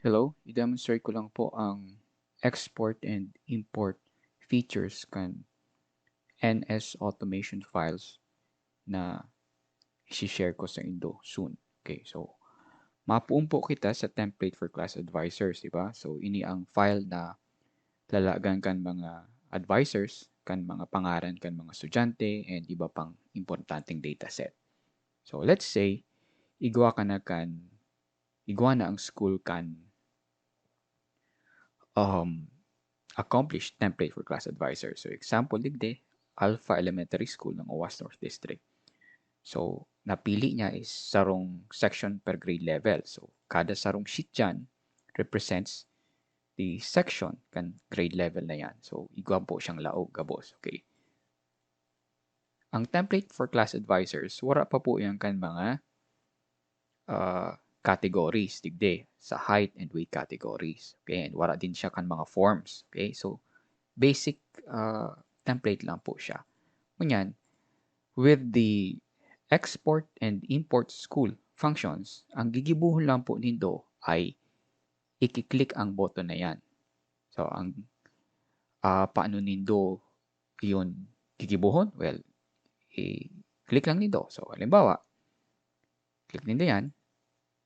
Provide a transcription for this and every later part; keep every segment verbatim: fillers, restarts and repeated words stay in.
Hello, i-demonstrate ko lang po ang export and import features kan N S Automation files na isi-share ko sa indo soon. Okay, so mapuon po kita sa template for class advisors, di ba? So ini ang file na lalagan kan mga advisors, kan mga pangaran kan mga estudyante, and iba pang importanteng dataset. So let's say, igwa ka na kan igwa na ang school kan um, accomplished template for class advisor. So example digdi, Alpha Elementary School ng Oas North District. So napili niya is sarong section per grade level. So kada sarong sheet dyan represents the section kan grade level na yan. So igwa po siyang laog gabos. Okay. Ang template for class advisors, wala pa po yan kan mga uh, categories, digdi, sa height and weight categories. Okay, and wala din siya kan mga forms. Okay, so basic uh, template lang po siya. Ngunyan, with the export and import school functions, ang gigibuhon lang po nindo ay i-click ang button na yan. So, ang uh, paano nindo yun gigibuhon? Well, i-click lang nindo. So, halimbawa, click nindo yan.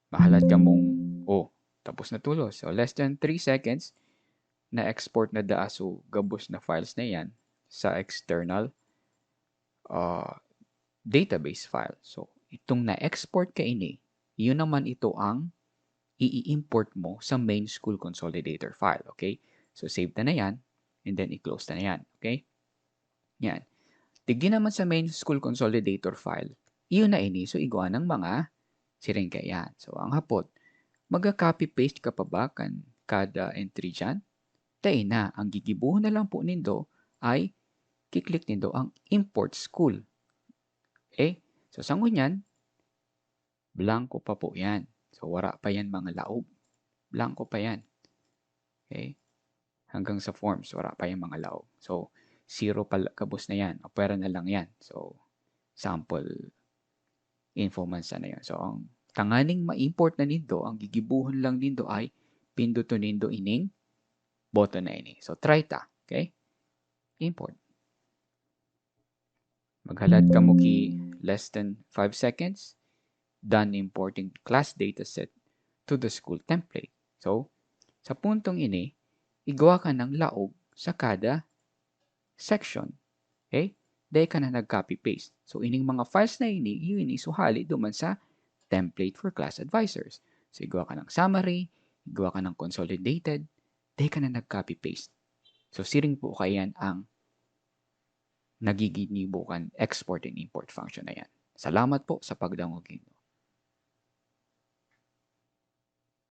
Mahalat ka mong, oh, tapos na tulos. So, less than three seconds, na-export na daa so gabos na files na yan sa external uh, database file. So, itong na-export ka ini, yun naman ito ang i-import mo sa main school consolidator file. Okay? So, save ta na yan and then i-close ta na yan. Okay? Yan. Digdi naman sa main school consolidator file, iyon na ini. So, igwa ng mga siring kaiyan. So, ang hapot, maga-copy-paste ka pa ba kan kada entry dyan? Dai na. Ang gigibuhon na lang po nindo ay kiklik nindo ang import school. Okay? So, sa ngunyan, blanco pa po yan. So, wala pa yan mga laog. Blanco pa yan. Okay? Hanggang sa forms, wala pa yung mga laog. So, zero pa gabos na yan. O pwera na lang yan. So, sample info man sana yan. So, ang tanganing ma-import na nindo, ang gigibuhon lang nindo ay pinduton nindo ining button na ini. So, try ta. Okay? Import. Maghalat ka mo ki less than five seconds, done importing class dataset to the school template. So, sa puntong ini, igwa ka ng laog sa kada section. Okay? Dai ka na nag-copy-paste. So, ining mga files na ini, yun ini suhali duman sa template for class advisors. So, igwa ka ng summary, igwa ka ng consolidated, dai ka na nag-copy-paste. So, siring po kaiyan ang nagiginibo kan export and import function na yan. Salamat po sa pagdangog nindo.